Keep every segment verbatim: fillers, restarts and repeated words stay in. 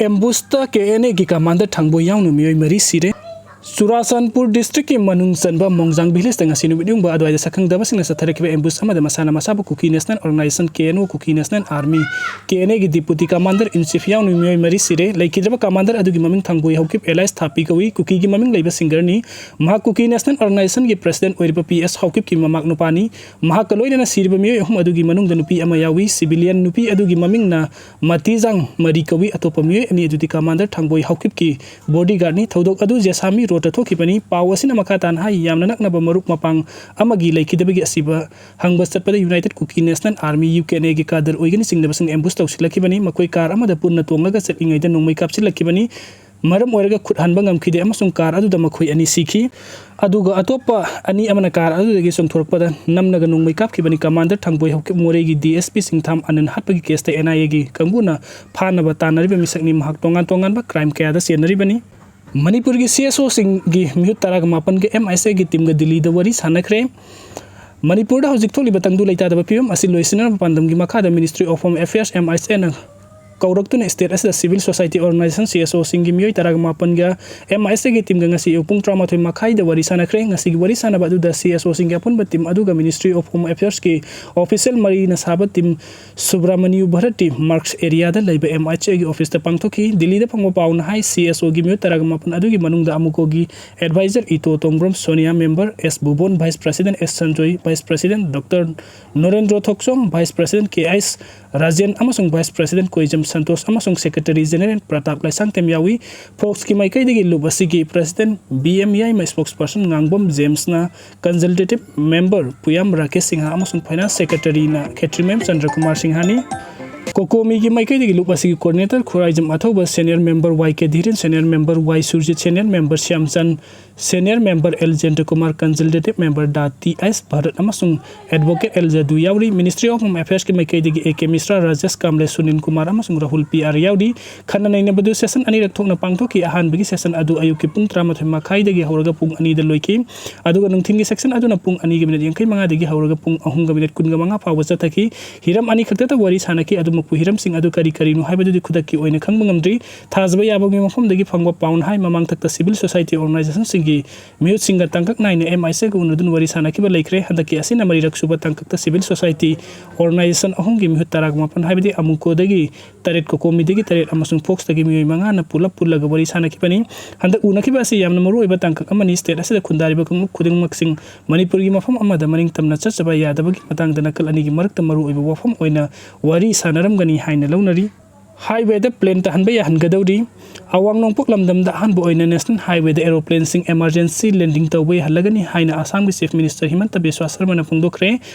ꯑꯦꯝꯕꯨꯁꯇ ꯀꯦ N ꯑꯦꯒꯤ commander ꯊꯥꯡꯕꯣꯏ ꯌꯥꯎꯅ ꯃꯤꯑꯣꯏ ꯃꯔꯤ ꯁꯤꯔꯦ꯫ ꯆꯨꯔꯥꯆꯥꯟꯄꯨꯔ ꯗꯤꯁꯇ꯭ꯔꯤꯛꯀꯤ ꯃꯅꯨꯡ ꯆꯟꯕ ꯃꯣꯡꯖꯥꯡ ꯚꯤꯂꯦꯖꯇ ꯉꯁꯤ ꯅꯨꯃꯤꯠ ꯌꯨꯡꯕ ꯑꯗꯨꯋꯥꯏꯗ ꯁꯛꯈꯪꯗꯕꯁꯤꯡꯅ ꯆꯠꯊꯔꯛꯈꯤꯕ ꯑꯦꯝꯕꯨꯁ ꯑꯃꯗ ꯃꯁꯥꯅ ꯃꯁꯥꯕꯨ ꯀꯨꯀꯤ ꯅꯦꯁꯅꯦꯜ ꯑꯣꯔꯒꯅꯥꯏꯖꯦꯁꯟ, ꯀꯦ ꯑꯦꯟ ꯑꯣ, ꯀꯨꯀꯤ ꯅꯦꯁꯅꯦꯜ ꯑꯥꯔꯃꯤ, ꯀꯦ ꯑꯦꯟ ꯑꯦꯒꯤ ꯗꯤꯄꯨꯇꯤ ꯀꯃꯥꯟꯗꯔ ꯏꯟ ꯆꯤꯐ ꯌꯥꯎꯅ ꯃꯤꯑꯣꯏ ꯃꯔꯤ ꯁꯤꯔꯦ꯫ ꯂꯩꯈꯤꯗ꯭ꯔꯕ ꯀꯃꯥꯟꯗꯔ ꯑꯗꯨꯒꯤ ꯃꯃꯤꯡ ꯊꯥꯡꯕꯣꯏ ꯍꯧꯀꯤꯞ ꯑꯦꯂꯥꯏꯁ ꯊꯥꯄꯤ ꯀꯧꯏ꯫ ꯀꯨꯀꯤꯒꯤ ꯃꯃꯤꯡ ꯂꯩꯕ ꯁꯤꯡꯒꯔꯅꯤ꯫ ꯃꯍꯥꯛ ꯀꯨꯀꯤ ꯅꯦꯁꯅꯦꯜ ꯑꯣꯔꯒꯅꯥꯏꯖꯦꯁꯟꯒꯤ ꯄ꯭ꯔꯁꯤꯗꯦꯟꯠ ꯑꯣꯏꯔꯤꯕ ꯄꯤ ꯑꯦꯁ ꯍꯧꯀꯤꯞꯀꯤ ꯃꯃꯥꯛ ꯅꯨꯄꯥꯅꯤ꯫ ꯃꯍꯥꯛꯀ ꯂꯣꯏꯅꯅ ꯁꯤꯔꯤꯕ ꯃꯤꯑꯣꯏ ꯑꯍꯨꯝ ꯑꯗꯨꯒꯤ ꯃꯅꯨꯡꯗ ꯅꯨꯄꯤ ꯑꯃ ꯌꯥꯎꯏ꯫ ꯁꯤꯚꯤꯂꯤꯌꯟ ꯅꯨꯄꯤ ꯑꯗꯨꯒꯤ ꯃꯃꯤꯡꯅ ꯃꯇꯤꯖꯥꯡ ꯃꯔꯤ ꯀꯧꯏ꯫ ꯑꯇꯣꯞꯄ ꯃꯤꯑꯣꯏ ꯑꯅꯤ ꯑꯗꯨꯗꯤ ꯀꯃꯥꯟꯗꯔ ꯊꯥꯡꯕꯣꯏ ꯍꯧꯀꯤꯞꯀꯤ ꯕꯣꯗꯤꯒꯥꯔꯗꯅꯤ꯫ ꯊꯧꯗꯣꯛ ꯑꯗꯨ ꯖꯦꯁꯥꯃꯤ ꯔꯣꯗꯇ ꯊꯣꯛꯈꯤꯕꯅꯤ꯫ ꯄꯥꯎ ꯑꯁꯤꯅ ꯃꯈꯥ ꯇꯥꯅ ꯍꯥꯏ, ꯌꯥꯝꯅ ꯅꯛꯅꯕ ꯃꯔꯨꯞ ꯃꯄꯥꯡ ꯑꯃꯒꯤ ꯂꯩꯈꯤꯗꯕꯒꯤ ꯑꯁꯤꯕ ꯍꯪꯕ ꯆꯠꯄꯗ united Kuki national army, U K N ꯑꯦꯒꯤ ꯀꯥꯗꯔ ꯑꯣꯏꯒꯅꯤ ꯆꯤꯡꯅꯕꯁꯤꯡꯅ ꯑꯦꯝꯕꯨꯁ ꯇꯧꯁꯤꯜꯂꯛꯈꯤꯕꯅꯤ꯫ ꯃꯈꯣꯏ ꯀꯥꯔ ꯑꯃꯗ ꯄꯨꯟꯅ ꯇꯣꯡꯂꯒ ꯆꯠꯂꯤꯉꯩꯗ ꯅꯣꯡꯃꯩ ꯀꯥꯞꯁꯤꯜꯂꯛꯈꯤꯕꯅꯤ꯫ ꯃꯔꯝ ꯑꯣꯏꯔꯒ ꯈꯨꯠ ꯍꯟꯕ ꯉꯝꯈꯤꯗꯦ ꯑꯃꯁꯨꯡ ꯀꯥꯔ ꯑꯗꯨꯗ ꯃꯈꯣꯏ ꯑꯅꯤ ꯁꯤꯈꯤ꯫ ꯑꯗꯨꯒ ꯑꯇꯣꯞꯄ ꯑꯅꯤ ꯑꯃꯅ ꯀꯥꯔ ꯑꯗꯨꯗꯒꯤ ꯆꯣꯡꯊꯣꯔꯛꯄꯗ ꯅꯝꯅꯒ ꯅꯣꯡꯃꯩ ꯀꯥꯞꯈꯤꯕꯅꯤ꯫ ꯀꯃꯥꯟꯗꯔ ꯊꯥꯡꯕꯣꯏ ꯍꯧꯀꯤꯞ ꯃꯣꯔꯦꯒꯤ ꯗꯤ ꯑꯦꯁ ꯄꯤ ꯁꯤꯡꯊꯥꯝ ꯑꯅꯟ ꯍꯥꯠꯄꯒꯤ ꯀꯦꯁꯇ ꯑꯦꯟ ꯑꯥꯏ ꯑꯦꯒꯤ ꯀꯥꯡꯕꯨꯅ ꯐꯥꯅꯕ ꯇꯥꯟꯅꯔꯤꯕ ꯃꯤꯁꯛꯅꯤ꯫ ꯃꯍꯥꯛ ꯇꯣꯉꯥꯟ ꯇꯣꯉꯥꯟꯕ ꯀ꯭ꯔꯥꯏꯝ ꯀꯌꯥꯗ ꯆꯦꯟꯅꯔꯤꯕꯅꯤ꯫ ꯃꯅꯤꯄꯨꯔꯒꯤ ꯁꯤ ꯑꯦꯁ ꯑꯣꯁꯤꯡꯒꯤ ꯃꯤꯍꯨꯠ ꯇꯔꯥꯒ ꯃꯥꯄꯟꯒ ꯑꯦꯝ ꯑꯥꯏ ꯑꯦꯁ ꯑꯦꯒꯤ ꯇꯤꯝꯒ ꯗꯤꯜꯂꯤꯗ ꯋꯥꯔꯤ ꯁꯥꯟꯅꯈ꯭ꯔꯦ꯫ ꯃꯅꯤꯄꯨꯔꯗ ꯍꯧꯖꯤꯛ ꯊꯣꯛꯂꯤꯕ ꯇꯪꯗꯨ ꯂꯩꯇꯥꯗꯕ ꯐꯤꯕꯝ ꯑꯁꯤ ꯂꯣꯏꯁꯤꯟꯅꯅꯕ ꯄꯥꯟꯗꯝꯒꯤ ꯃꯈꯥꯗ Ministry of Home Affairs, M I S ꯑꯦꯅ ꯀꯧꯔꯛꯇꯨꯅ ꯁ꯭ꯇꯦꯠ ꯑꯁꯤꯗ civil society organization, C S ꯑꯣꯁꯤꯡꯒꯤ ꯃꯤꯑꯣꯏ ꯇꯔꯥꯒ ꯃꯥꯄꯟꯒ ꯑꯦꯝ ꯑꯥꯏ ꯑꯦꯁ ꯑꯦꯒꯤ ꯇꯤꯝꯒ ꯉꯁꯤ ꯑꯌꯨꯛ ꯄꯨꯡ ꯇꯔꯥꯃꯥꯊꯣꯏ ꯃꯈꯥꯏꯗ ꯋꯥꯔꯤ ꯁꯥꯟꯅꯈ꯭ꯔꯦ꯫ ꯉꯁꯤꯒꯤ ꯋꯥꯔꯤ ꯁꯥꯟꯅꯕ ꯑꯗꯨꯗ ꯁꯤ ꯑꯦꯁ ꯑꯣꯁꯤꯡꯒꯤ ꯑꯄꯨꯟꯕ ꯇꯤꯝ ꯑꯗꯨꯒ Ministry of Home Affairsꯀꯤ ꯑꯣꯐꯤꯁꯤꯌꯦꯜ ꯃꯔꯤꯅ ꯁꯥꯕ ꯇꯤꯝ ꯁꯨꯕ꯭ꯔꯥꯃꯅꯤꯌꯨ ꯚꯥꯔꯠꯇꯤ ꯃꯥꯔꯛꯁ ꯑꯦꯔꯤꯌꯥꯗ ꯂꯩꯕ ꯑꯦꯝ ꯑꯥꯏ ꯑꯦꯁ ꯑꯦꯒꯤ ꯑꯣꯐꯤꯁꯇ ꯄꯥꯡꯊꯣꯛꯈꯤ꯫ ꯗꯤꯜꯂꯤꯗ ꯐꯪꯕ ꯄꯥꯎꯅ ꯍꯥꯏ, ꯁꯤ ꯑꯦꯁ ꯑꯣꯒꯤ ꯃꯤꯑꯣꯏ ꯇꯔꯥꯒ ꯃꯥꯄꯟ ꯑꯗꯨꯒꯤ ꯃꯅꯨꯡꯗ ꯑꯃꯨꯀꯣꯒꯤ ꯑꯦꯗꯚꯥꯏꯖꯔ ꯏꯇꯣ ꯇꯣꯡꯕ꯭ꯔꯝ, ꯁꯣꯅꯤꯌꯥ ꯃꯦꯝꯕꯔ ꯑꯦꯁ ꯚꯨꯕꯣꯟ, ꯚꯥꯏꯁ ꯄ꯭ꯔꯁꯤꯗꯦꯟꯠ ꯑꯦꯁ ꯁꯟꯖꯣꯏ, ꯚꯥꯏꯁ ꯄ꯭ꯔꯁꯤꯗꯦꯟꯠ ꯗꯣꯛꯇꯔ ꯅꯣꯔꯦꯟꯗ꯭ꯔꯣ ꯊꯣꯛꯆꯣꯝ, ꯚꯥꯏꯁ ꯄ꯭ꯔꯁꯤꯗꯦꯟꯠ ꯀꯦ ꯑꯩꯁ ꯔꯥꯖꯦꯟ ꯑꯃꯁꯨꯡ ꯚꯥꯏꯁ ꯄ꯭ꯔꯁꯤꯗꯦꯟꯠ ꯀꯣꯏꯖꯝ ꯁꯟꯇꯣꯁ ꯑꯃꯁꯨꯡ ꯁꯦꯀ꯭ꯔꯦꯇꯔꯤ ꯖꯦꯅꯦꯔꯦꯜ ꯄ꯭ꯔꯇꯥꯞ ꯂꯥꯏꯁꯥꯡꯊꯦꯝ ꯌꯥꯎꯏ꯫ ꯐꯣꯛꯁꯀꯤ ꯃꯥꯏꯀꯩꯗꯒꯤ ꯂꯨꯞ ꯑꯁꯤꯒꯤ president B M Yaima, spokesperson Ngangbam Jemson, consultative member Puyam Rakesh Singh ꯑꯃꯁꯨꯡ ꯐꯥꯏꯅꯥꯟꯁ ꯁꯦꯀ꯭ꯔꯦꯇꯔꯤꯅ ꯈꯦꯇ꯭ꯔꯤꯃꯌꯨꯝ ꯆꯟꯗ꯭ꯔꯀꯨꯃꯥꯔ ꯁꯤꯡꯍꯅꯤ꯫ ꯀꯣꯀꯣꯃꯤꯒꯤ ꯃꯥꯏꯀꯩꯗꯒꯤ ꯂꯨꯞ ꯑꯁꯤꯒꯤ coordinator Khuraijam Athouba, senior member Y K Dhiren, senior member Y Surjit, senior member Shyamchan, senior member L Jendrakumar, consultative member ꯗꯥ ꯇꯤ ꯑꯩꯁ ꯚꯥꯔꯠ ꯑꯃꯁꯨꯡ ꯑꯦꯗꯚꯣꯀꯦꯠ ꯑꯦꯜ ꯖꯗꯨ ꯌꯥꯎꯔꯤ꯫ Ministry of Home Affairsꯀꯤ ꯃꯥꯏꯀꯩꯗꯒꯤ ꯑꯦ ꯀꯦ ꯃꯤꯁ꯭ꯔꯥ, ꯔꯥꯖꯦꯁ ꯀꯥꯝꯕ꯭ꯂꯦ, ꯁꯨꯅꯤꯜ ꯀꯨꯃꯥꯔ ꯑꯃꯁꯨꯡ ꯔꯥꯍꯨꯜ ꯄꯤ ꯑꯥꯔ ꯌꯥꯎꯔꯤ꯫ ꯈꯟꯅ ꯅꯩꯅꯕꯗꯨ ꯁꯦꯁꯟ ꯑꯅꯤꯔꯛ ꯊꯣꯛꯅ ꯄꯥꯡꯊꯣꯛꯈꯤ꯫ ꯑꯍꯥꯟꯕꯒꯤ ꯁꯦꯁꯟ ꯑꯗꯨ ꯑꯌꯨꯛꯀꯤ ꯄꯨꯡ ꯇꯔꯥꯃꯥꯊꯣꯏ ꯃꯈꯥꯏꯗꯒꯤ ꯍꯧꯔꯒ ꯄꯨꯡ ꯑꯅꯤꯗ ꯂꯣꯏꯈꯤ꯫ ꯑꯗꯨꯒ ꯅꯨꯡꯊꯤꯜꯒꯤ ꯁꯦꯁꯟ ꯑꯗꯨꯅ ꯄꯨꯡ ꯑꯅꯤꯒꯤ ꯃꯤꯅꯤꯠ ꯌꯥꯡꯈꯩ ꯃꯉꯥꯗꯒꯤ ꯍꯧꯔꯒ ꯄꯨꯡ ꯑꯍꯨꯝꯒ ꯃꯤꯅꯤꯠ ꯀꯨꯟꯒ ꯃꯉꯥ ꯐꯥꯎꯕ ꯆꯠꯊꯈꯤ꯫ ꯍꯤꯔꯝ ꯑꯅꯤ ꯈꯛꯇꯗ ꯋꯥꯔꯤ ꯁꯥꯟꯅꯈꯤ, ꯑꯗꯨꯕꯨ ꯍꯤꯔꯝꯁꯤꯡ ꯑꯗꯨ ꯀꯔꯤ ꯀꯔꯤꯅꯣ ꯍꯥꯏꯕꯗꯨꯗꯤ ꯈꯨꯗꯛꯀꯤ ꯑꯣꯏꯅ ꯈꯪꯕ ꯉꯝꯗ꯭ꯔꯤ꯫ ꯊꯥꯖꯕ ꯌꯥꯕꯒꯤ ꯃꯐꯝꯗꯒꯤ ꯐꯪꯕ ꯄꯥꯎꯅ ꯍꯥꯏ, ꯃꯃꯥꯡꯊꯛꯇ civil society organizationꯁꯤꯡꯒꯤ ꯃꯤꯍꯨꯠꯁꯤꯡꯒ ꯇꯥꯡꯀꯛ ꯅꯥꯏꯅ MISꯀ ꯎꯅꯗꯨꯅ ꯋꯥꯔꯤ ꯁꯥꯟꯅꯈꯤꯕ ꯂꯩꯈ꯭ꯔꯦ꯫ ꯍꯟꯗꯛꯀꯤ ꯑꯁꯤꯅ ꯃꯔꯤꯔꯛ ꯁꯨꯕ ꯇꯥꯡꯀꯛꯇ civil society organization ꯑꯍꯨꯝꯒꯤ ꯃꯤꯍꯨꯠ ꯇꯔꯥꯒ ꯃꯥꯄꯟ, ꯍꯥꯏꯕꯗꯤ ꯑꯃꯨꯀꯣꯗꯒꯤ ꯇꯔꯦꯠ, ꯀꯣꯀꯣꯃꯤꯗꯒꯤ ꯇꯔꯦꯠ ꯑꯃꯁꯨꯡ ꯐꯣꯛꯁꯇꯒꯤ ꯃꯤꯑꯣꯏ ꯃꯉꯥꯅ ꯄꯨꯂꯞ ꯄꯨꯜꯂꯒ ꯋꯥꯔꯤ ꯁꯥꯟꯅꯈꯤꯕꯅꯤ꯫ ꯍꯟꯗꯛ ꯎꯅꯈꯤꯕ ꯑꯁꯤ ꯌꯥꯝꯅ ꯃꯔꯨꯑꯣꯏꯕ ꯇꯥꯡꯀꯛ ꯑꯃꯅꯤ꯫ State ꯑꯁꯤꯗ ꯈꯨꯟꯗꯥꯔꯤꯕ ꯀꯥꯡꯂꯨꯞ ꯈꯨꯗꯤꯡꯃꯛꯁꯤꯡ ꯃꯅꯤꯄꯨꯔꯒꯤ ꯃꯐꯝ ꯑꯃꯗ ꯃꯅꯤꯡ ꯇꯝꯅ ꯆꯠꯆꯕ ꯌꯥꯗꯕꯒꯤ ꯃꯇꯥꯡꯗ ꯅꯥꯀꯜ ꯑꯅꯤꯒꯤ ꯃꯔꯛꯇ ꯃꯔꯨꯑꯣꯏꯕ ꯋꯥꯐꯝ ꯑꯣꯏꯅ ꯋꯥꯔꯤ ꯁꯥꯟꯅꯔꯝꯒꯅꯤ ꯍꯥꯏꯅ ꯂꯧꯅꯔꯤ꯫ Highwayꯗ plane ꯇꯥꯍꯟꯕ ꯌꯥꯍꯟꯒꯗꯧꯔꯤ꯫ ꯑꯋꯥꯡ ꯅꯣꯡꯄꯣꯛ ꯂꯝꯗꯝꯗ ꯑꯍꯥꯟꯕ ꯑꯣꯏꯅ national highwayꯗ aeroplaneꯁꯤꯡ emergency landing ꯇꯧꯕ ꯌꯥꯍꯜꯂꯒꯅꯤ ꯍꯥꯏꯅ ꯑꯁꯥꯝꯒꯤ Chief Minister ꯍꯤꯃꯟꯇ ꯕꯤꯁ꯭ꯋꯥ ꯁꯔꯃꯅ ꯐꯣꯡꯗꯣꯛꯈ꯭ꯔꯦ꯫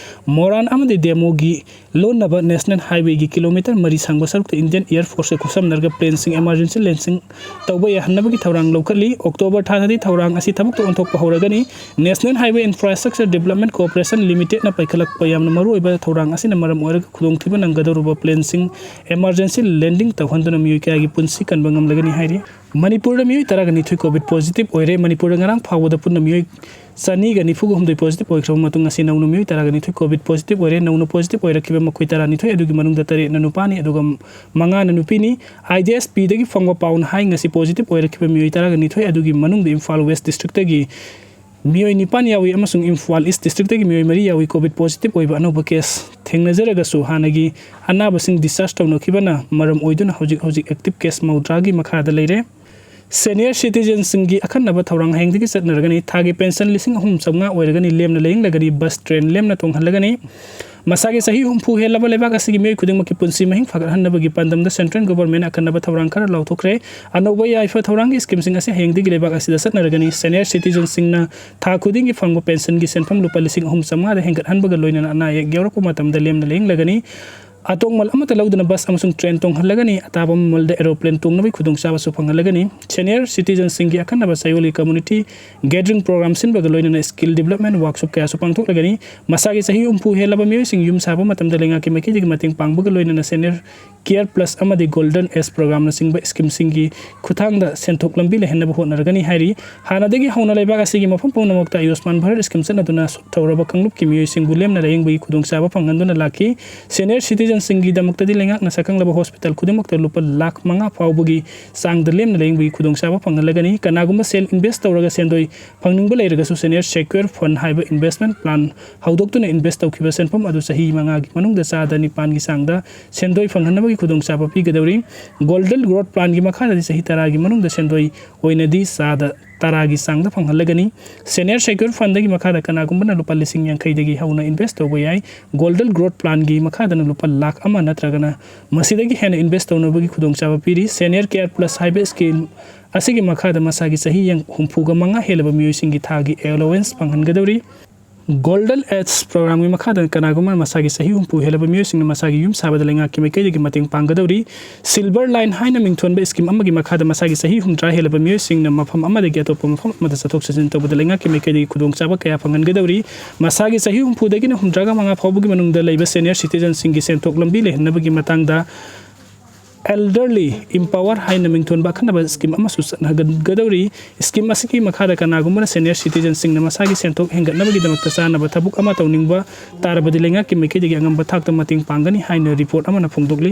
ꯃꯣꯔꯥꯟ ꯑꯃꯗꯤ ꯗꯦꯃꯣꯒꯤ ꯂꯣꯟꯅꯕ national highwayꯒꯤ kilometre ꯃꯔꯤ ꯁꯥꯡꯕ ꯁꯔꯨꯛꯇ Indian Air Forceꯀ ꯈꯨꯠꯁꯝꯅꯔꯒ planeꯁꯤꯡ emergency landing ꯇꯧꯕ ꯌꯥꯍꯟꯅꯕꯒꯤ ꯊꯧꯔꯥꯡ ꯂꯧꯈꯠꯂꯤ꯫ October ꯊꯥꯗꯗꯤ ꯊꯧꯔꯥꯡ ꯑꯁꯤ ꯊꯕꯛꯇ ꯑꯣꯟꯊꯣꯛꯄ ꯍꯧꯔꯒꯅꯤ꯫ National Highway Infrastructure Development Corporation Limitedꯅ ꯄꯥꯏꯈꯠꯂꯛꯄ ꯌꯥꯝꯅ ꯃꯔꯨꯑꯣꯏꯕ ꯊꯧꯔꯥꯡ ꯑꯁꯤꯅ ꯃꯔꯝ ꯑꯣꯏꯔꯒ ꯈꯨꯗꯣꯡꯊꯤꯕ ꯅꯪꯒꯗꯧꯔꯕ planeꯁꯤꯡ emergency landing ꯇꯧꯍꯟꯗꯨꯅ ꯃꯤꯑꯣꯏ ꯀꯌꯥꯒꯤ ꯄꯨꯟꯁꯤ ꯀꯟꯕ ꯉꯝꯂꯒꯅꯤ ꯍꯥꯏꯔꯤ꯫ ꯃꯅꯤꯄꯨꯔꯗ ꯃꯤꯑꯣꯏ ꯇꯔꯥꯒ ꯅꯤꯊꯣꯏ COVID positive ꯑꯣꯏꯔꯦ꯫ ꯃꯅꯤꯄꯨꯔꯗ ꯉꯔꯥꯡ ꯐꯥꯎꯕꯗ ꯄꯨꯟꯅ ꯃꯤꯑꯣꯏ ꯆꯅꯤꯒ ꯅꯤꯐꯨꯒ ꯍꯨꯝꯗꯣꯏ positive ꯑꯣꯏꯈ꯭ꯔꯕ ꯃꯇꯨꯡ, ꯉꯁꯤ ꯅꯧꯅ ꯃꯤꯑꯣꯏ ꯇꯔꯥꯒ ꯅꯤꯊꯣꯏ COVID positive ꯑꯣꯏꯔꯦ꯫ ꯅꯧꯅ positive ꯑꯣꯏꯔꯛꯈꯤꯕ ꯃꯈꯣꯏ ꯇꯔꯥꯅꯤꯊꯣꯏ ꯑꯗꯨꯒꯤ ꯃꯅꯨꯡꯗ ꯇꯔꯦꯠꯅ ꯅꯨꯄꯥꯅꯤ, ꯑꯗꯨꯒ ꯃꯉꯥꯅ ꯅꯨꯄꯤꯅꯤ꯫ IDSPꯗꯒꯤ ꯐꯪꯕ ꯄꯥꯎꯅ ꯍꯥꯏ, ꯉꯁꯤ positive ꯑꯣꯏꯔꯛꯈꯤꯕ ꯃꯤꯑꯣꯏ ꯇꯔꯥꯒ ꯅꯤꯊꯣꯏ ꯑꯗꯨꯒꯤ ꯃꯅꯨꯡꯗ ꯏꯝꯐꯥꯜ West Districtꯇꯒꯤ ꯃꯤꯑꯣꯏ ꯅꯤꯄꯥꯟ ꯌꯥꯎꯏ ꯑꯃꯁꯨꯡ ꯏꯝꯐꯥꯜ East Districtꯇꯒꯤ ꯃꯤꯑꯣꯏ ꯃꯔꯤ ꯌꯥꯎꯏ꯫ COVID positive ꯑꯣꯏꯕ ꯑꯅꯧꯕ case ꯊꯦꯡꯅꯖꯔꯒꯁꯨ ꯍꯥꯟꯅꯒꯤ ꯑꯅꯥꯕꯁꯤꯡ discharge ꯇꯧꯅꯈꯤꯕꯅ ꯃꯔꯝ ꯑꯣꯏꯗꯨꯅ ꯍꯧꯖꯤꯛ ꯍꯧꯖꯤꯛ active case ꯃꯧꯗ꯭ꯔꯥꯒꯤ ꯃꯈꯥꯗ ꯂꯩꯔꯦ꯫ Senior citizenꯁꯤꯡꯒꯤ ꯑꯈꯟꯅꯕ ꯊꯧꯔꯥꯡ ꯍꯌꯦꯡꯗꯒꯤ ꯆꯠꯅꯔꯒꯅꯤ꯫ ꯊꯥꯒꯤ pension ꯂꯤꯁꯤꯡ ꯑꯍꯨꯝ ꯆꯥꯝꯃꯉꯥ ꯑꯣꯏꯔꯒꯅꯤ꯫ ꯂꯦꯝꯅ ꯂꯥꯌꯦꯡꯂꯒꯅꯤ꯫ Bus, train ꯂꯦꯝꯅ ꯇꯣꯡꯍꯜꯂꯒꯅꯤ꯫ ꯃꯁꯥꯒꯤ ꯆꯍꯤ ꯍꯨꯝꯐꯨ ꯍꯦꯜꯂꯕ ꯂꯩꯕꯥꯛ ꯑꯁꯤꯒꯤ ꯃꯤꯑꯣꯏ ꯈꯨꯗꯤꯡꯃꯛꯀꯤ ꯄꯨꯟꯁꯤ ꯃꯍꯤꯡ ꯐꯒꯠꯍꯟꯅꯕꯒꯤ ꯄꯥꯟꯗꯝꯗ central governmentꯅ ꯑꯈꯟꯅꯕ ꯊꯧꯔꯥꯡ ꯈꯔ ꯂꯥꯎꯊꯣꯛꯈ꯭ꯔꯦ꯫ ꯑꯅꯧꯕ ꯌꯥꯏꯐ ꯊꯧꯔꯥꯡꯒꯤ schemeꯁꯤꯡ ꯑꯁꯤ ꯍꯌꯦꯡꯗꯒꯤ ꯂꯩꯕꯥꯛ ꯑꯁꯤꯗ ꯆꯠꯅꯔꯒꯅꯤ꯫ Senior citizenꯁꯤꯡꯅ ꯊꯥ ꯈꯨꯗꯤꯡꯒꯤ ꯐꯪꯕ pensionꯒꯤ ꯁꯦꯟꯐꯝ ꯂꯨꯄꯥ ꯂꯤꯁꯤꯡ ꯑꯍꯨꯝ ꯆꯥꯝꯃꯉꯥꯗ ꯍꯦꯟꯒꯠꯍꯟꯕꯒ ꯂꯣꯏꯅꯅ ꯑꯅꯥ ꯑꯌꯦꯛ ꯌꯥꯎꯔꯛꯄ ꯃꯇꯝꯗ ꯂꯦꯝꯅ ꯂꯥꯌꯦꯡꯂꯒꯅꯤ꯫ ꯑꯇꯣꯡꯃꯜ ꯑꯃꯠꯇ ꯂꯧꯗꯅ bus ꯑꯃꯁꯨꯡ train ꯇꯣꯡꯍꯜꯂꯒꯅꯤ꯫ ꯑꯇꯥꯕ ꯃꯃꯜꯗ aeroplane ꯇꯣꯡꯅꯕꯒꯤ ꯈꯨꯗꯣꯡꯆꯥꯕꯁꯨ ꯐꯪꯍꯜꯂꯒꯅꯤ꯫ Senior citizenꯁꯤꯡꯒꯤ ꯑꯈꯟꯅꯕ ꯆꯌꯣꯜꯒꯤ community gathering program ꯁꯤꯟꯕꯒ ꯂꯣꯏꯅꯅ skill development workshop ꯀꯌꯥꯁꯨ ꯄꯥꯡꯊꯣꯛꯂꯒꯅꯤ꯫ ꯃꯁꯥꯒꯤ ꯆꯍꯤ ꯍꯨꯝꯐꯨ ꯍꯦꯜꯂꯕ ꯃꯤꯑꯣꯏꯁꯤꯡ ꯌꯨꯝ ꯁꯥꯕ ꯃꯇꯝꯗ ꯂꯩꯉꯥꯛꯀꯤ ꯃꯥꯏꯀꯩꯗꯒꯤ ꯃꯇꯦꯡ ꯄꯥꯡꯕꯒ ꯂꯣꯏꯅꯅ senior ꯀꯦꯌꯔ ꯄ꯭ꯂꯁ ꯑꯃꯗꯤ ꯒꯣꯜꯗꯟ ꯑꯦꯖ ꯄ꯭ꯔꯣꯒ꯭ꯔꯥꯝꯅꯆꯤꯡꯕ ꯁ꯭ꯀꯤꯝꯁꯤꯡꯒꯤ ꯈꯨꯠꯊꯥꯡꯗ ꯁꯦꯟꯊꯣꯛ ꯂꯝꯕꯤ ꯂꯩꯍꯟꯅꯕ ꯍꯣꯠꯅꯔꯒꯅꯤ ꯍꯥꯏꯔꯤ꯫ ꯍꯥꯟꯅꯗꯒꯤ ꯍꯧꯅ ꯂꯩꯕꯥꯛ ꯑꯁꯤꯒꯤ ꯃꯐꯝ ꯄꯨꯝꯅꯃꯛꯇ ꯑꯌꯨꯁꯃꯥꯟ ꯚꯥꯔꯠ ꯁ꯭ꯀꯤꯝ ꯆꯠꯅꯗꯨꯅ ꯊꯧꯔꯕ ꯀꯥꯡꯂꯨꯞꯀꯤ ꯃꯤꯑꯣꯏꯁꯤꯡꯕꯨ ꯂꯦꯝꯅ ꯂꯥꯌꯦꯡꯕꯒꯤ ꯈꯨꯗꯣꯡꯆꯥꯕ ꯐꯪꯍꯟꯗꯨꯅ ꯂꯥꯛꯈꯤ꯫ ꯁꯦꯅꯤꯌꯔ ꯁꯤꯇꯤꯖꯟꯁꯤꯡꯒꯤꯗꯃꯛꯇꯗꯤ ꯂꯩꯉꯥꯛꯅ ꯁꯛꯈꯪꯂꯕ ꯍꯣꯁꯄꯤꯇꯥꯜ ꯈꯨꯗꯤꯡꯃꯛꯇ ꯂꯨꯄꯥ ꯂꯥꯈ ꯃꯉꯥ ꯐꯥꯎꯕꯒꯤ ꯆꯥꯡꯗ ꯂꯦꯝꯅ ꯂꯥꯌꯦꯡꯕꯒꯤ ꯈꯨꯗꯣꯡꯆꯥꯕ ꯐꯪꯍꯜꯂꯒꯅꯤ꯫ ꯀꯅꯥꯒꯨꯝꯕ ꯁꯦꯜ ꯏꯟꯚꯦꯁ ꯇꯧꯔꯒ ꯁꯦꯟꯗꯣꯏ ꯐꯪꯅꯤꯡꯕ ꯂꯩꯔꯒꯁꯨ, ꯁꯦꯅꯤꯌꯔ ꯁꯦꯀ꯭ꯌꯨꯔ ꯐꯟ ꯍꯥꯏꯕ ꯏꯟꯚꯦꯁꯃꯦꯟ ꯄ꯭ꯂꯥꯟ ꯍꯧꯗꯣꯛꯇꯨꯅ ꯏꯟꯚꯦꯁ ꯇꯧꯈꯤꯕ ꯁꯦꯟꯐꯝ ꯑꯗꯨ ꯆꯍꯤ ꯃꯉꯥꯒꯤ ꯃꯅꯨꯡꯗ ꯆꯥꯗ ꯅꯤꯄꯥꯟꯒꯤ ꯆꯥꯡꯗ ꯁꯦꯟꯗꯣꯏ ꯐꯪꯍꯟꯅꯕꯒꯤ ꯈꯨꯗꯣꯡꯆꯥꯕ ꯄꯤꯒꯗꯧꯔꯤ꯫ ꯒꯣꯜꯗꯟ ꯒ꯭ꯔꯣꯠ ꯄ꯭ꯂꯥꯟꯒꯤ ꯃꯈꯥꯗꯗꯤ ꯆꯍꯤ ꯇꯔꯥꯒꯤ ꯃꯅꯨꯡꯗ ꯁꯦꯟꯗꯣꯏ ꯑꯣꯏꯅꯗꯤ ꯆꯥꯗ ꯇꯔꯥꯒꯤ ꯆꯥꯡꯗ ꯐꯪꯍꯜꯂꯒꯅꯤ꯫ ꯁꯦꯅꯤꯌꯔ ꯁꯦꯀ꯭ꯌꯨꯔ ꯐꯟꯗꯒꯤ ꯃꯈꯥꯗ ꯀꯅꯥꯒꯨꯝꯕꯅ ꯂꯨꯄꯥ ꯂꯤꯁꯤꯡ ꯌꯥꯡꯈꯩꯗꯒꯤ ꯍꯧꯅ ꯏꯟꯚꯦꯁ ꯇꯧꯕ ꯌꯥꯏ꯫ ꯒꯣꯜꯗꯟ ꯒ꯭ꯔꯣꯠ ꯄ꯭ꯂꯥꯟꯒꯤ ꯃꯈꯥꯗꯅ ꯂꯨꯄꯥ ꯂꯥꯈ ꯑꯃ ꯅꯠꯇ꯭ꯔꯒꯅ ꯃꯁꯤꯗꯒꯤ ꯍꯦꯟꯅ ꯏꯟꯚꯦꯁ ꯇꯧꯅꯕꯒꯤ ꯈꯨꯗꯣꯡꯆꯥꯕ ꯄꯤꯔꯤ꯫ ꯁꯦꯅꯤꯌꯔ ꯀꯦꯌꯔ ꯄ꯭ꯂꯁ ꯍꯥꯏꯕ ꯁ꯭ꯀꯤꯝ ꯑꯁꯤꯒꯤ ꯃꯈꯥꯗ ꯃꯁꯥꯒꯤ ꯆꯍꯤ ꯌꯥꯡ-, ꯍꯨꯝꯐꯨꯒ ꯃꯉꯥ ꯍꯦꯜꯂꯕ ꯃꯤꯑꯣꯏꯁꯤꯡꯒꯤ ꯊꯥꯒꯤ ꯑꯦꯂꯣꯋꯦꯟꯁ ꯐꯪꯍꯟꯒꯗꯧꯔꯤ꯫ ꯒꯣꯜꯗꯟ ꯑꯦꯖ ꯄ꯭ꯔꯣꯒ꯭ꯔꯥꯝꯒꯤ ꯃꯈꯥꯗ ꯀꯅꯥꯒꯨꯝꯕ ꯃꯁꯥꯒꯤ ꯆꯍꯤ ꯍꯨꯝꯐꯨ ꯍꯦꯜꯂꯕ ꯃꯤꯑꯣꯏꯁꯤꯡꯅ ꯃꯁꯥꯒꯤ ꯌꯨꯝ ꯁꯥꯕꯗ ꯂꯩꯉꯥꯛꯀꯤ ꯃꯥꯏꯀꯩꯗꯒꯤ ꯃꯇꯦꯡ ꯄꯥꯡꯒꯗꯧꯔꯤ꯫ ꯁꯤꯜꯚꯔ ꯂꯥꯏꯟ ꯍꯥꯏꯅ ꯃꯤꯡꯊꯣꯟꯕ ꯁ꯭ꯀꯤꯝ ꯑꯃꯒꯤ ꯃꯈꯥꯗ ꯃꯁꯥꯒꯤ ꯆꯍꯤ ꯍꯨꯝꯗ꯭ꯔꯥ ꯍꯦꯜꯂꯕ ꯃꯤꯑꯣꯏꯁꯤꯡꯅ ꯃꯐꯝ ꯑꯃꯗꯒꯤ ꯑꯇꯣꯞꯄ ꯃꯐꯝ ꯑꯃꯗ ꯆꯠꯊꯣꯛ ꯆꯠꯁꯤꯟ ꯇꯧꯕꯗ ꯂꯩꯉꯥꯛꯀꯤ ꯃꯥꯏꯀꯩꯗꯒꯤ ꯈꯨꯗꯣꯡꯆꯥꯕ ꯀꯌꯥ ꯐꯪꯍꯟꯒꯗꯧꯔꯤ꯫ ꯃꯁꯥꯒꯤ ꯆꯍꯤ ꯍꯨꯝꯐꯨꯗꯒꯤꯅ ꯍꯨꯝꯗ꯭ꯔꯥꯒ ꯃꯉꯥ ꯐꯥꯎꯕꯒꯤ ꯃꯅꯨꯡꯗ ꯂꯩꯕ ꯁꯦꯅꯤꯌꯔ ꯁꯤꯇꯤꯖꯟꯁꯤꯡꯒꯤ ꯁꯦꯟꯊꯣꯛ ꯂꯝꯕꯤ ꯂꯩꯍꯟꯅꯕꯒꯤ ꯃꯇꯥꯡꯗ ꯑꯦꯜꯗꯔꯂꯤ ꯏꯝꯄꯥꯋꯔ ꯍꯥꯏꯅ ꯃꯤꯡꯊꯣꯟꯕ ꯑꯈꯟꯅꯕ ꯁ꯭ꯀꯤꯝ ꯑꯃꯁꯨ ꯆꯠꯅꯒꯗꯧꯔꯤ꯫ ꯁ꯭ꯀꯤꯝ ꯑꯁꯤꯒꯤ ꯃꯈꯥꯗ ꯀꯅꯥꯒꯨꯝꯕꯅ ꯁꯦꯅꯤꯌꯔ ꯁꯤꯇꯤꯖꯟꯁꯤꯡꯅ ꯃꯁꯥꯒꯤ ꯁꯦꯟꯊꯣꯛ ꯍꯦꯟꯒꯠꯅꯕꯒꯤꯗꯃꯛꯇ ꯆꯥꯅꯕ ꯊꯕꯛ ꯑꯃ ꯇꯧꯅꯤꯡꯕ ꯇꯥꯔꯕꯗꯤ ꯂꯩꯉꯥꯛꯀꯤ ꯃꯥꯏꯀꯩꯗꯒꯤ ꯑꯉꯝꯕ ꯊꯥꯛꯇ ꯃꯇꯦꯡ ꯄꯥꯡꯒꯅꯤ ꯍꯥꯏꯅ ꯔꯤꯄꯣꯔꯠ ꯑꯃꯅ ꯐꯣꯡꯗꯣꯛꯂꯤ꯫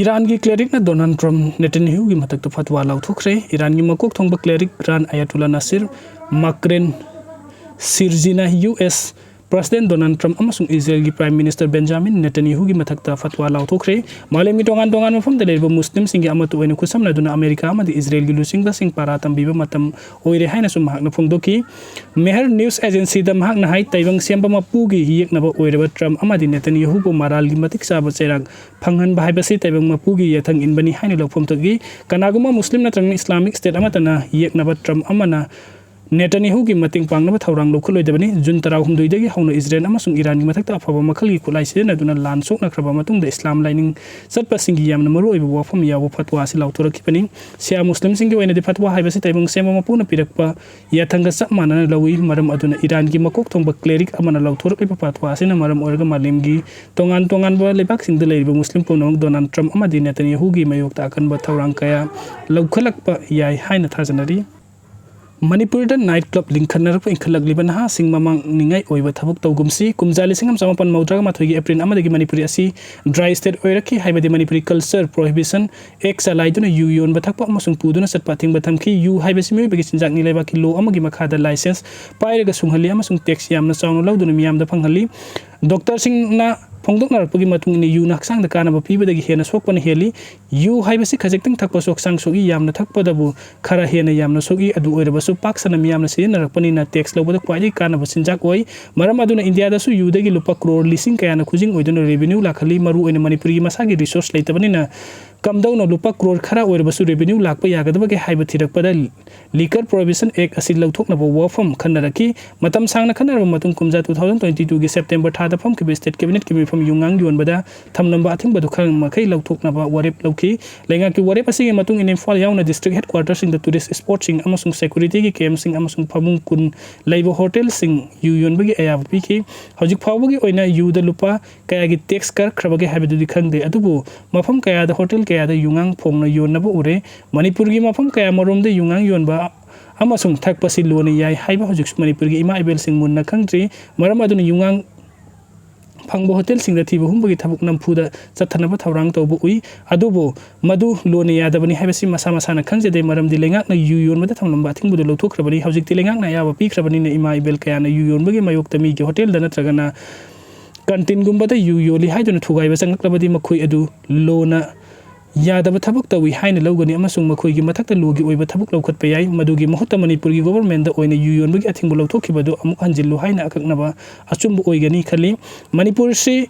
ꯏꯔꯥꯟꯒꯤ ꯀ꯭ꯂꯦꯔꯤꯛꯅ ꯗꯣꯅꯥꯜꯗ ꯇ꯭ꯔꯝꯞ ꯅꯦꯇꯟꯌꯥꯍꯨꯒꯤ ꯃꯊꯛꯇ ꯐꯠꯋꯥ ꯂꯥꯎꯊꯣꯛꯈ꯭ꯔꯦ꯫ ꯏꯔꯥꯟꯒꯤ ꯃꯀꯣꯛ ꯊꯣꯡꯕ ꯀ꯭ꯂꯦꯔꯤꯛ ꯒ꯭ꯔꯥꯟ ꯑꯌꯥꯇꯨꯜꯂꯥ Nasir ꯃꯥꯀ꯭ꯔꯦꯟ ꯁꯤꯔꯖꯤꯅ U S president Donald ꯇ꯭ꯔꯝꯞ ꯑꯃꯁꯨꯡ ꯏꯖꯔꯦꯜꯒꯤ ꯄ꯭ꯔꯥꯏꯝ ꯃꯤꯅꯤꯁꯇꯔ ꯕꯦꯟꯖꯥꯃꯤꯟ ꯅꯦꯇꯟꯌꯥꯍꯨꯒꯤ ꯃꯊꯛꯇ ꯐꯠꯋꯥ ꯂꯥꯎꯊꯣꯛꯈ꯭ꯔꯦ꯫ ꯃꯥꯂꯦꯝꯒꯤ ꯇꯣꯉꯥꯟ ꯇꯣꯉꯥꯟꯕ ꯃꯐꯝꯗ ꯂꯩꯔꯤꯕ ꯃꯨꯁꯂꯤꯝꯁꯤꯡꯒꯤ ꯑꯃꯠꯇ ꯑꯣꯏꯅ ꯈꯨꯠꯁꯝꯅꯗꯨꯅ ꯑꯃꯦꯔꯤꯀꯥ ꯑꯃꯗꯤ ꯏꯖꯔꯦꯜꯒꯤ ꯂꯨꯆꯤꯡꯕꯁꯤꯡ ꯄꯥꯔꯥ ꯇꯝꯕꯤꯕ ꯃꯇꯝ ꯑꯣꯏꯔꯦ ꯍꯥꯏꯅꯁꯨ ꯃꯍꯥꯛꯅ ꯐꯣꯡꯗꯣꯛꯈꯤ꯫ ꯃꯦꯍꯔ ꯅ꯭ꯌꯨꯁ ꯑꯦꯖꯦꯟꯁꯤꯗ ꯃꯍꯥꯛꯅ ꯍꯥꯏ, ꯇꯥꯏꯕꯪ ꯁꯦꯝꯕ ꯃꯄꯨꯒꯤ ꯌꯦꯛꯅꯕ ꯑꯣꯏꯔꯕ ꯇ꯭ꯔꯝꯞ ꯑꯃꯗꯤ ꯅꯦꯇꯟꯌꯥꯍꯨꯕꯨ ꯃꯔꯥꯜꯒꯤ ꯃꯇꯤꯛ ꯆꯥꯕ ꯆꯩꯔꯥꯛ ꯐꯪꯍꯟꯕ ꯍꯥꯏꯕꯁꯤ ꯇꯥꯏꯕꯪ ꯃꯄꯨꯒꯤ ꯌꯥꯊꯪ ꯏꯟꯕꯅꯤ ꯍꯥꯏꯅ ꯂꯧꯐꯝ ꯊꯣꯛꯏ꯫ ꯀꯅꯥꯒꯨꯝꯕ ꯃꯨꯁꯂꯤꯝ ꯅꯠꯇ꯭ꯔꯒꯅ ꯏꯁꯂꯥꯃꯤꯛ ꯁ꯭ꯇꯦꯠ ꯑꯃꯠꯇꯅ ꯌꯦꯛꯅꯕ ꯇ꯭ꯔꯝꯞ ꯑꯃꯅ ꯅꯦꯇꯟꯌꯥꯍꯨꯒꯤ ꯃꯇꯦꯡ ꯄꯥꯡꯅꯕ ꯊꯧꯔꯥꯡ ꯂꯧꯈꯠꯂꯣꯏꯗꯕꯅꯤ꯫ ꯖꯨꯟ ꯇꯔꯥꯍꯨꯝꯗꯣꯏꯗꯒꯤ ꯍꯧꯅ ꯏꯖꯔꯦꯜ ꯑꯃꯁꯨꯡ ꯏꯔꯥꯟꯒꯤ ꯃꯊꯛꯇ ꯑꯐꯕ ꯃꯈꯜꯒꯤ ꯈꯨꯠꯂꯥꯏ ꯁꯤꯖꯤꯟꯅꯗꯨꯅ ꯂꯥꯟ ꯁꯣꯛꯅꯈ꯭ꯔꯕ ꯃꯇꯨꯡꯗ ꯏꯁꯂꯥꯝ ꯂꯥꯏꯅꯤꯡ ꯆꯠꯄꯁꯤꯡꯒꯤ ꯌꯥꯝꯅ ꯃꯔꯨꯑꯣꯏꯕ ꯋꯥꯐꯝ ꯌꯥꯎꯕ ꯐꯠꯋꯥ ꯑꯁꯤ ꯂꯥꯎꯊꯣꯔꯛꯈꯤꯕꯅꯤ꯫ ꯁꯤꯌꯥ ꯃꯨꯁꯂꯤꯝꯁꯤꯡꯒꯤ ꯑꯣꯏꯅꯗꯤ ꯐꯠꯋꯥ ꯍꯥꯏꯕꯁꯤ ꯇꯥꯏꯕꯪ ꯁꯦꯝꯕ ꯃꯄꯨꯅ ꯄꯤꯔꯛꯄ ꯌꯥꯊꯪꯒ ꯆꯞ ꯃꯥꯟꯅꯅ ꯂꯧꯏ꯫ ꯃꯔꯝ ꯑꯗꯨꯅ ꯏꯔꯥꯟꯒꯤ ꯃꯀꯣꯛ ꯊꯣꯡꯕ ꯀ꯭ꯂꯦꯔꯤꯛ ꯑꯃꯅ ꯂꯥꯎꯊꯣꯔꯛꯂꯤꯕ ꯐꯠꯋꯥ ꯑꯁꯤꯅ ꯃꯔꯝ ꯑꯣꯏꯔꯒ ꯃꯥꯂꯦꯝꯒꯤ ꯇꯣꯉꯥꯟ ꯇꯣꯉꯥꯟꯕ ꯂꯩꯕꯥꯛꯁꯤꯡꯗ ꯂꯩꯔꯤꯕ ꯃꯨꯁꯂꯤꯝ ꯄꯨꯝꯅꯃꯛ ꯗꯣꯅꯥꯜꯗ ꯇ꯭ꯔꯝꯞ ꯑꯃꯗꯤ ꯅꯦꯇꯟꯌꯥꯍꯨꯒꯤ ꯃꯥꯌꯣꯛꯇ ꯑꯀꯟꯕ ꯊꯧꯔꯥꯡ ꯀꯌꯥ ꯂꯧꯈꯠꯂꯛꯄ ꯌꯥꯏ ꯍꯥꯏꯅ ꯊꯥꯖꯅꯔꯤ꯫ ꯃꯅꯤꯄꯨꯔꯗ ꯅꯥꯏꯠ ꯀ꯭ꯂꯕ ꯂꯤꯡꯈꯠꯅꯔꯛꯄ ꯏꯟꯈꯠꯂꯛꯂꯤꯕ ꯅꯍꯥꯁꯤꯡ ꯃꯃꯥꯡꯅꯤꯡꯉꯥꯏ ꯑꯣꯏꯕ ꯊꯕꯛ ꯇꯧꯒꯨꯝꯁꯤ꯫ ꯀꯨꯝꯖꯥ ꯂꯤꯁꯤꯡ ꯑꯃ ꯆꯃꯥꯄꯟ ꯃꯧꯗ꯭ꯔꯥ ꯃꯥꯊꯣꯏꯒꯤ ꯑꯦꯄ꯭ꯔꯤꯜ ꯑꯃꯗꯒꯤ ꯃꯅꯤꯄꯨꯔꯤ ꯑꯁꯤ ꯗ꯭ꯔꯥꯏ ꯁ꯭ꯇꯦꯠ ꯑꯣꯏꯔꯛꯈꯤ ꯍꯥꯏꯕꯗꯤ ꯃꯅꯤꯄꯨꯔꯤ ꯀꯜꯆꯔ ꯄ꯭ꯔꯣꯍꯤꯕꯤꯁꯟ ꯑꯦꯛ ꯆꯂꯥꯏꯗꯨꯅ ꯌꯨ ꯌꯣꯟꯕ ꯊꯛꯄ ꯑꯃꯁꯨꯡ ꯄꯨꯗꯨꯅ ꯆꯠꯄ ꯑꯊꯤꯡꯕ ꯊꯝꯈꯤ꯫ ꯌꯨ ꯍꯥꯏꯕꯁꯤ ꯃꯤꯑꯣꯏꯕꯒꯤ ꯆꯤꯟꯖꯥꯛꯅꯤ꯫ ꯂꯩꯕꯥꯛꯀꯤ ꯂꯣ ꯑꯃꯒꯤ ꯃꯈꯥꯗ ꯂꯥꯏꯁꯦꯟꯁ ꯄꯥꯏꯔꯒ ꯁꯨꯡꯍꯜꯂꯤ ꯑꯃꯁꯨꯡ ꯇꯦꯛꯁ ꯌꯥꯝꯅ ꯆꯥꯎꯅ ꯂꯧꯗꯨꯅ ꯃꯤꯌꯥꯝꯗ ꯐꯪꯍꯜꯂꯤ꯫ ꯗꯣꯛꯇꯔꯁꯤꯡꯅ ꯐꯣꯡꯗꯣꯛꯅꯔꯛꯄꯒꯤ ꯃꯇꯨꯡ ꯏꯟꯅ ꯌꯨꯅ ꯍꯛꯆꯥꯡꯗ ꯀꯥꯟꯅꯕ ꯄꯤꯕꯗꯒꯤ ꯍꯦꯟꯅ ꯁꯣꯛꯄꯅ ꯍꯦꯜꯂꯤ꯫ ꯌꯨ ꯍꯥꯏꯕꯁꯤ ꯈꯖꯤꯛꯇꯪ ꯊꯛꯄꯁꯨ ꯍꯛꯆꯥꯡ ꯁꯣꯛꯏ, ꯌꯥꯝꯅ ꯊꯛꯄꯗꯕꯨ ꯈꯔ ꯍꯦꯟꯅ ꯌꯥꯝꯅ ꯁꯣꯛꯏ꯫ ꯑꯗꯨ ꯑꯣꯏꯔꯕꯁꯨ ꯄꯥꯛ ꯁꯟꯅ ꯃꯤꯌꯥꯝꯅ ꯁꯤꯖꯤꯟꯅꯔꯛꯄꯅꯤꯅ ꯇꯦꯛꯁ ꯂꯧꯕꯗ ꯈ꯭ꯋꯥꯏꯗꯒꯤ ꯀꯥꯟꯅꯕ ꯆꯤꯟꯖꯥꯛ ꯑꯣꯏ꯫ ꯃꯔꯝ ꯑꯗꯨꯅ ꯏꯟꯗꯤꯌꯥꯗꯁꯨ ꯌꯨꯗꯒꯤ ꯂꯨꯄꯥ ꯀ꯭ꯔꯣꯔ ꯂꯤꯁꯤꯡ ꯀꯌꯥꯅ ꯈꯨꯖꯤꯡ ꯑꯣꯏꯗꯨꯅ ꯔꯦꯚꯤꯅ꯭ꯌꯨ ꯂꯥꯛꯍꯜꯂꯤ꯫ ꯃꯔꯨꯑꯣꯏꯅ ꯃꯅꯤꯄꯨꯔꯒꯤ ꯃꯁꯥꯒꯤ ꯔꯤꯁꯣꯔꯁ ꯂꯩꯇꯕꯅꯤꯅ ꯀꯝꯗꯧꯅ ꯂꯨꯄꯥ ꯀ꯭ꯔꯣꯔ ꯈꯔ ꯑꯣꯏꯔꯕꯁꯨ ꯔꯦꯚꯤꯅ꯭ꯌꯨ ꯂꯥꯛꯄ ꯌꯥꯒꯗꯕꯒꯦ ꯍꯥꯏꯕ ꯊꯤꯔꯛꯄꯗ ꯂꯤꯀꯔ ꯄ꯭ꯔꯣꯍꯤꯕꯤꯁꯟ ꯑꯦꯛ ꯑꯁꯤ ꯂꯧꯊꯣꯛꯅꯕ ꯋꯥꯐꯝ ꯈꯟꯅꯔꯛꯈꯤ꯫ ꯃꯇꯝ ꯁꯥꯡꯅ ꯈꯟꯅꯔꯕ ꯃꯇꯨꯡ ꯀꯨꯝꯖꯥ two thousand twenty twoꯒꯤ ꯁꯦꯞꯇꯦꯝꯕꯔ ꯊꯥꯗ ꯐꯝꯈꯤꯕ ꯁ꯭ꯇꯦꯠ ꯀꯦꯕꯤꯅꯦꯠꯀꯤ ꯃꯤꯐꯝ ꯌꯨꯉꯥꯡ ꯌꯣꯟꯕꯗ ꯊꯝꯂꯝꯕ ꯑꯊꯤꯡꯕꯗꯨ ꯈꯔ ꯃꯈꯩ ꯂꯧꯊꯣꯛꯅꯕ ꯋꯥꯔꯦꯞ ꯂꯧꯈꯤ꯫ ꯂꯩꯉꯥꯛꯀꯤ ꯋꯥꯔꯦꯞ ꯑꯁꯤꯒꯤ ꯃꯇꯨꯡ ꯏꯟꯅ ꯏꯝꯐꯥꯜ ꯌꯥꯎꯅ ꯗꯤꯁꯇ꯭ꯔꯤꯛ ꯍꯦꯗꯀ꯭ꯋꯥꯔꯇꯔꯁꯤꯡꯗ ꯇꯨꯔꯤꯁ ꯁ꯭ꯄꯣꯠꯁꯤꯡ ꯑꯃꯁꯨꯡ ꯁꯦꯀ꯭ꯌꯨꯔꯤꯇꯤꯒꯤ ꯀꯦꯝꯞꯁꯤꯡ ꯑꯃꯁꯨꯡ ꯐꯃꯨꯡ ꯀꯨꯟ ꯂꯩꯕ ꯍꯣꯇꯦꯜꯁꯤꯡ ꯌꯨ ꯌꯣꯟꯕꯒꯤ ꯑꯌꯥꯕ ꯄꯤꯈꯤ꯫ ꯍꯧꯖꯤꯛ ꯐꯥꯎꯕꯒꯤ ꯑꯣꯏꯅ ꯌꯨꯗ ꯂꯨꯄꯥ ꯀꯌꯥꯒꯤ ꯇꯦꯛꯁ ꯀꯛꯈ꯭ꯔꯕꯒꯦ ꯍꯥꯏꯕꯗꯨꯗꯤ ꯈꯪꯗꯦ, ꯑꯗꯨꯕꯨ ꯃꯐꯝ ꯀꯌꯥꯗ ꯍꯣꯇꯦꯜ ꯀꯌꯥꯗ ꯌꯨꯉꯥꯡ ꯐꯣꯡꯅ ꯌꯣꯟꯅꯕ ꯎꯔꯦ꯫ ꯃꯅꯤꯄꯨꯔꯒꯤ ꯃꯐꯝ ꯀꯌꯥꯃꯔꯣꯝꯗ ꯌꯨꯉꯥꯡ ꯌꯣꯟꯕ ꯑꯃꯁꯨꯡ ꯊꯛꯄꯁꯤ ꯂꯣꯟꯅ ꯌꯥꯏ ꯍꯥꯏꯕ ꯍꯧꯖꯤꯛꯁꯨ ꯃꯅꯤꯄꯨꯔꯒꯤ ꯏꯃꯥ ꯏꯕꯦꯜꯁꯤꯡ ꯃꯨꯟꯅ ꯈꯪꯗ꯭ꯔꯤ꯫ ꯃꯔꯝ ꯑꯗꯨꯅ ꯌꯨꯉꯥꯡ ꯐꯪꯕ ꯍꯣꯇꯦꯜꯁꯤꯡꯗ ꯊꯤꯕ ꯍꯨꯝꯕꯒꯤ ꯊꯕꯛ ꯅꯝꯐꯨꯗ ꯆꯠꯊꯅꯕ ꯊꯧꯔꯥꯡ ꯇꯧꯕ ꯎꯏ꯫ ꯑꯗꯨꯕꯨ ꯃꯗꯨ ꯂꯣꯟꯅ ꯌꯥꯗꯕꯅꯤ ꯍꯥꯏꯕꯁꯤ ꯃꯁꯥ ꯃꯁꯥꯅ ꯈꯪꯖꯗꯦ, ꯃꯔꯝꯗꯤ ꯂꯩꯉꯥꯛꯅ ꯌꯨ ꯌꯣꯟꯕꯗ ꯊꯝꯂꯝꯕ ꯑꯊꯤꯡꯕꯗꯨ ꯂꯧꯊꯣꯛꯈ꯭ꯔꯕꯅꯤ꯫ ꯍꯧꯖꯤꯛꯇꯤ ꯂꯩꯉꯥꯛꯅ ꯑꯌꯥꯕ ꯄꯤꯈ꯭ꯔꯕꯅꯤꯅ ꯏꯃꯥ ꯏꯕꯦꯜ ꯀꯌꯥꯅ ꯌꯨ ꯌꯣꯟꯕꯒꯤ ꯃꯥꯌꯣꯛꯇ ꯃꯤꯒꯤ ꯍꯣꯇꯦꯜꯗ ꯅꯠꯇ꯭ꯔꯒꯅ ꯀꯟꯇꯤꯟꯒꯨꯝꯕꯗ ꯌꯨ ꯌꯣꯜꯂꯤ ꯍꯥꯏꯗꯨꯅ ꯊꯨꯒꯥꯏꯕ ꯆꯪꯂꯛꯂꯕꯗꯤ ꯃꯈꯣꯏ ꯑꯗꯨ ꯂꯣꯟꯅ ꯌꯥꯗꯕ ꯊꯕꯛ ꯇꯧꯏ ꯍꯥꯏꯅ ꯂꯧꯒꯅꯤ ꯑꯃꯁꯨꯡ ꯃꯈꯣꯏꯒꯤ ꯃꯊꯛꯇ ꯂꯣꯒꯤ ꯑꯣꯏꯕ ꯊꯕꯛ ꯂꯧꯈꯠꯄ ꯌꯥꯏ꯫ ꯃꯗꯨꯒꯤ ꯃꯍꯨꯠꯇ ꯃꯅꯤꯄꯨꯔꯒꯤ ꯒꯣꯚꯔꯟꯃꯦꯟꯠꯗ ꯑꯣꯏꯅ ꯌꯨ ꯌꯣꯟꯕꯒꯤ ꯑꯊꯤꯡꯕ ꯂꯧꯊꯣꯛꯈꯤꯕꯗꯨ ꯑꯃꯨꯛ ꯍꯟꯖꯤꯜꯂꯨ ꯍꯥꯏꯅ ꯑꯀꯛꯅꯕ ꯑꯆꯨꯝꯕ ꯑꯣꯏꯒꯅꯤ ꯈꯜꯂꯤ꯫ ꯃꯅꯤꯄꯨꯔꯁꯤ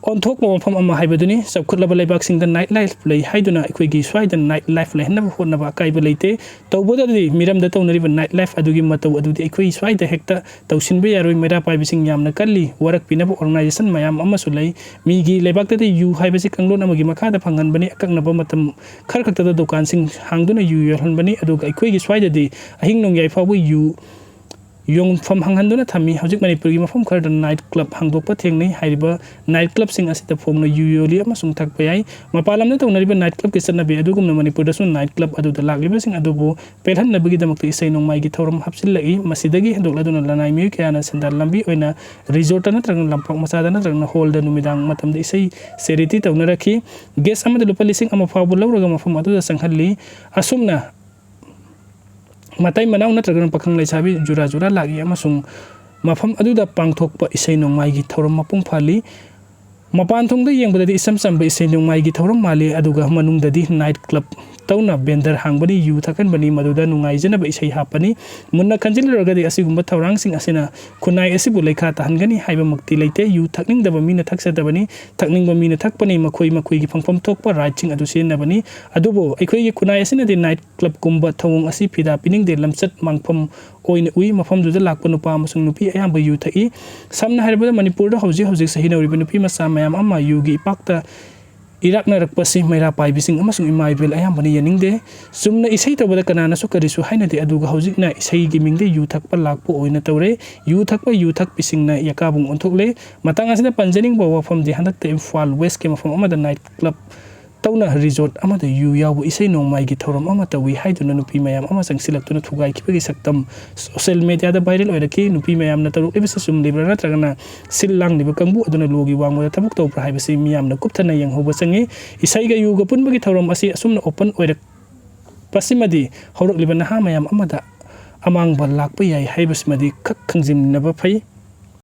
ꯑꯣꯟꯊꯣꯛꯄ ꯃꯐꯝ ꯑꯃ ꯍꯥꯏꯕꯗꯨꯅꯤ꯫ ꯆꯥꯎꯈꯠꯂꯕ ꯂꯩꯕꯥꯛꯁꯤꯡꯗ night life ꯂꯩ ꯍꯥꯏꯗꯨꯅ ꯑꯩꯈꯣꯏꯒꯤ ꯁ꯭ꯋꯥꯏꯗ night life ꯂꯩꯍꯟꯅꯕ ꯍꯣꯠꯅꯕ ꯑꯀꯥꯏꯕ ꯂꯩꯇꯦ꯫ ꯇꯧꯕꯇꯕꯨ ꯃꯤꯔꯝꯗ ꯇꯧꯅꯔꯤꯕ night life ꯑꯗꯨꯒꯤ ꯃꯇꯧ ꯑꯗꯨꯗꯤ ꯑꯩꯈꯣꯏ ꯁ꯭ꯋꯥꯏꯗ ꯍꯦꯛꯇ ꯇꯧꯁꯤꯟꯕ ꯌꯥꯔꯣꯏ꯫ ꯃꯩꯔꯥ ꯄꯥꯏꯕꯁꯤꯡ ꯌꯥꯝꯅ ꯀꯜꯂꯤ꯫ ꯋꯥꯔꯛꯄꯤꯅꯕ organization ꯃꯌꯥꯝ ꯑꯃꯁꯨ ꯂꯩ꯫ ꯃꯤꯒꯤ ꯂꯩꯕꯥꯛꯇꯗꯤ ꯌꯨ ꯍꯥꯏꯕꯁꯤ ꯀꯥꯡꯂꯣꯟ ꯑꯃꯒꯤ ꯃꯈꯥꯗ ꯐꯪꯍꯟꯕꯅꯤ꯫ ꯑꯀꯛꯅꯕ ꯃꯇꯝ ꯈꯔ ꯈꯛꯇꯗ ꯗꯨꯀꯥꯟꯁꯤꯡ ꯍꯥꯡꯗꯨꯅ ꯌꯨ ꯌꯣꯜꯍꯟꯕꯅꯤ꯫ ꯑꯗꯨꯒ ꯑꯩꯈꯣꯏꯒꯤ ꯁ꯭ꯋꯥꯏꯗꯗꯤ ꯑꯍꯤꯡ ꯅꯣꯡꯌꯥꯏ ꯐꯥꯎꯕ ꯌꯨ ꯌꯣꯟꯐꯝ ꯍꯥꯡꯍꯟꯗꯨꯅ ꯊꯝꯃꯤ꯫ ꯍꯧꯖꯤꯛ ꯃꯅꯤꯄꯨꯔꯒꯤ ꯃꯐꯝ ꯈꯔꯗ night club ꯍꯥꯡꯗꯣꯛꯄ ꯊꯦꯡꯅꯩ꯫ ꯍꯥꯏꯔꯤꯕ night clubꯁꯤꯡ ꯑꯁꯤꯗ ꯐꯣꯡꯅ ꯌꯨ ꯌꯣꯜꯂꯤ ꯑꯃꯁꯨꯡ ꯊꯛꯄ ꯌꯥꯏ꯫ ꯃꯄꯥꯟ ꯂꯝꯗ ꯇꯧꯅꯔꯤꯕ night clubꯀꯤ ꯆꯠꯅꯕꯤ ꯑꯗꯨꯒꯨꯝꯅ ꯃꯅꯤꯄꯨꯔꯗꯁꯨ night club ꯑꯗꯨꯗ ꯂꯥꯛꯂꯤꯕꯁꯤꯡ ꯑꯗꯨꯕꯨ ꯄꯦꯜꯍꯟꯅꯕꯒꯤꯗꯃꯛꯇ ꯏꯁꯩ ꯅꯣꯡꯃꯥꯏꯒꯤ ꯊꯧꯔꯝ ꯍꯥꯞꯆꯤꯜꯂꯛꯏ꯫ ꯃꯁꯤꯗꯒꯤ ꯍꯦꯟꯗꯣꯛꯂꯗꯨꯅ ꯂꯅꯥꯏ ꯃꯤꯑꯣꯏ ꯀꯌꯥꯅ ꯁꯦꯟꯗꯥꯟ ꯂꯝꯕꯤ ꯑꯣꯏꯅ resort ꯅꯠꯇ꯭ꯔꯒ ꯂꯝꯄꯥꯛ ꯃꯆꯥꯗ ꯅꯠꯇ꯭ꯔꯒꯅ hallꯗ ꯅꯨꯃꯤꯗꯥꯡ ꯃꯇꯝꯗ ꯏꯁꯩ charity ꯇꯧꯅꯔꯛꯈꯤ꯫ Guest ꯑꯃꯗ ꯂꯨꯄꯥ ꯂꯤꯁꯤꯡ ꯑꯃ ꯐꯥꯎꯕ ꯂꯧꯔꯒ ꯃꯐꯝ ꯑꯗꯨꯗ ꯆꯪꯍꯜꯂꯤ꯫ ꯑꯁꯨꯝꯅ ꯃꯇꯩ ꯃꯅꯥꯎ ꯅꯠꯇ꯭ꯔꯒꯅ ꯄꯥꯈꯪ ꯂꯩꯁꯥꯕꯤ ꯖꯨꯔꯥ ꯖꯨꯔꯥ ꯂꯥꯛꯏ ꯑꯃꯁꯨꯡ ꯃꯐꯝ ꯑꯗꯨꯗ ꯄꯥꯡꯊꯣꯛꯄ ꯏꯁꯩ ꯅꯣꯡꯃꯥꯏꯒꯤ ꯊꯧꯔꯝ ꯃꯄꯨꯡ ꯐꯥꯍꯜꯂꯤ꯫ ꯃꯄꯥꯟ ꯊꯣꯡꯗ ꯌꯦꯡꯕꯗꯗꯤ ꯏꯆꯝ ꯆꯝꯕ ꯏꯁꯩ ꯅꯣꯡꯃꯥꯏꯒꯤ ꯊꯧꯔꯝ ꯃꯥꯜꯂꯤ, ꯑꯗꯨꯒ ꯃꯅꯨꯡꯗꯗꯤ night club ꯇꯧꯅ vendor ꯍꯥꯡꯕꯅꯤ, ꯌꯨ ꯊꯛꯍꯟꯕꯅꯤ, ꯃꯗꯨꯗ ꯅꯨꯡꯉꯥꯏꯖꯅꯕ ꯏꯁꯩ ꯍꯥꯞꯄꯅꯤ꯫ ꯃꯨꯟꯅ ꯈꯟꯖꯤꯜꯂꯨꯔꯒꯗꯤ ꯑꯁꯤꯒꯨꯝꯕ ꯊꯧꯔꯥꯡꯁꯤꯡ ꯑꯁꯤꯅ ꯈꯨꯟꯅꯥꯏ ꯑꯁꯤꯕꯨ ꯂꯩꯈꯥ ꯇꯥꯍꯟꯒꯅꯤ ꯍꯥꯏꯕꯃꯛꯇꯤ ꯂꯩꯇꯦ꯫ ꯌꯨ ꯊꯛꯅꯤꯡꯗꯕ ꯃꯤꯅ ꯊꯛꯆꯗꯕꯅꯤ, ꯊꯛꯅꯤꯡꯕ ꯃꯤꯅ ꯊꯛꯄꯅꯤ, ꯃꯈꯣꯏ ꯃꯈꯣꯏꯒꯤ ꯐꯪꯐꯝ ꯊꯣꯛꯄ rightꯁꯤꯡ ꯑꯗꯨ ꯁꯤꯖꯤꯟꯅꯕꯅꯤ꯫ ꯑꯗꯨꯕꯨ ꯑꯩꯈꯣꯏꯒꯤ ꯈꯨꯟꯅꯥꯏ ꯑꯁꯤꯅꯗꯤ night clubꯀꯨꯝꯕ ꯊꯧꯑꯣꯡ ꯑꯁꯤ ꯐꯤꯗꯥ ꯄꯤꯅꯤꯡꯗꯦ꯫ ꯂꯝꯆꯠ ꯃꯥꯡꯐꯝ ꯑꯣꯏꯅ ꯎꯏ꯫ ꯃꯐꯝꯗꯨꯗ ꯂꯥꯛꯄ ꯅꯨꯄꯥ ꯑꯃꯁꯨꯡ ꯅꯨꯄꯤ ꯑꯌꯥꯝꯕ ꯌꯨ ꯊꯛꯏ꯫ ꯁꯝꯅ ꯍꯥꯏꯔꯕꯗ, ꯃꯅꯤꯄꯨꯔꯗ ꯍꯧꯖꯤꯛ ꯍꯧꯖꯤꯛ ꯆꯍꯤ ꯅꯧꯔꯤꯕ ꯅꯨꯄꯤ ꯃꯆꯥ ꯃꯌꯥꯝ ꯑꯃ ꯌꯨꯒꯤ ꯏꯄꯥꯛꯇ ꯏꯔꯥꯛꯅꯔꯛꯄꯁꯤ ꯃꯩꯔꯥ ꯄꯥꯏꯕꯤꯁꯤꯡ ꯑꯃꯁꯨꯡ ꯏꯃꯥ ꯏꯕꯦꯜ ꯑꯌꯥꯝꯕꯅ ꯌꯥꯅꯤꯡꯗꯦ꯫ ꯆꯨꯝꯅ ꯏꯁꯩ ꯇꯧꯕꯗ ꯀꯅꯥꯅꯁꯨ ꯀꯔꯤꯁꯨ ꯍꯥꯏꯅꯗꯦ, ꯑꯗꯨꯒ ꯍꯧꯖꯤꯛꯅ ꯏꯁꯩꯒꯤ ꯃꯤꯡꯗ ꯌꯨ ꯊꯛꯄ ꯂꯥꯛꯄ ꯑꯣꯏꯅ ꯇꯧꯔꯦ꯫ ꯌꯨ ꯊꯛꯄ ꯌꯨ ꯊꯛꯄꯤꯁꯤꯡꯅ ꯌꯀꯥꯕꯨꯡ ꯑꯣꯟꯊꯣꯛꯂꯦ꯫ ꯃꯇꯥꯡ ꯑꯁꯤꯗ ꯄꯟꯖꯅꯤꯡꯕ ꯋꯥꯐꯝꯗꯤ, ꯍꯟꯗꯛꯇ ꯏꯝꯐꯥꯜ Westꯀꯤ ꯃꯐꯝ ꯑꯃꯗ night club ꯇꯧꯅ resort ꯑꯃꯗ ꯌꯨ ꯌꯥꯎꯕ ꯏꯁꯩ ꯅꯣꯡꯃꯥꯏꯒꯤ ꯊꯧꯔꯝ ꯑꯃ ꯇꯧꯏ ꯍꯥꯏꯗꯨꯅ ꯅꯨꯄꯤ ꯃꯌꯥꯝ ꯑꯃ ꯆꯪꯁꯤꯜꯂꯛꯇꯨꯅ ꯊꯨꯒꯥꯏꯈꯤꯕꯒꯤ ꯁꯛꯇꯝ social mediaꯗ viral ꯑꯣꯏꯔꯛꯈꯤ꯫ ꯅꯨꯄꯤ ꯃꯌꯥꯝꯅ ꯇꯧꯔꯛꯂꯤꯕꯁꯤ ꯆꯨꯝꯂꯤꯕ꯭ꯔꯥ ꯅꯠꯇ꯭ꯔꯒꯅ ꯁꯤꯜ ꯂꯥꯡꯂꯤꯕ ꯀꯥꯡꯕꯨ ꯑꯗꯨꯅ lawꯒꯤ ꯋꯥꯡꯃꯗ ꯊꯕꯛ ꯇꯧꯕ꯭ꯔꯥ ꯍꯥꯏꯕꯁꯤ ꯃꯤꯌꯥꯝꯅ ꯀꯨꯞꯊꯅ ꯌꯦꯡꯍꯧꯕ ꯆꯪꯏ꯫ ꯏꯁꯩꯒ ꯌꯨꯒ ꯄꯨꯟꯕꯒꯤ ꯊꯧꯔꯝ ꯑꯁꯤ ꯑꯁꯨꯝꯅ open ꯑꯣꯏꯔꯛꯄꯁꯤꯃꯗꯤ ꯍꯧꯔꯛꯂꯤꯕ ꯅꯍꯥ ꯃꯌꯥꯝ ꯑꯃꯗ ꯑꯃꯥꯡꯕ ꯂꯥꯛꯄ ꯌꯥꯏ ꯍꯥꯏꯕꯁꯤꯃꯗꯤ ꯈꯛ ꯈꯪꯖꯤꯟꯅꯕ ꯐꯩ꯫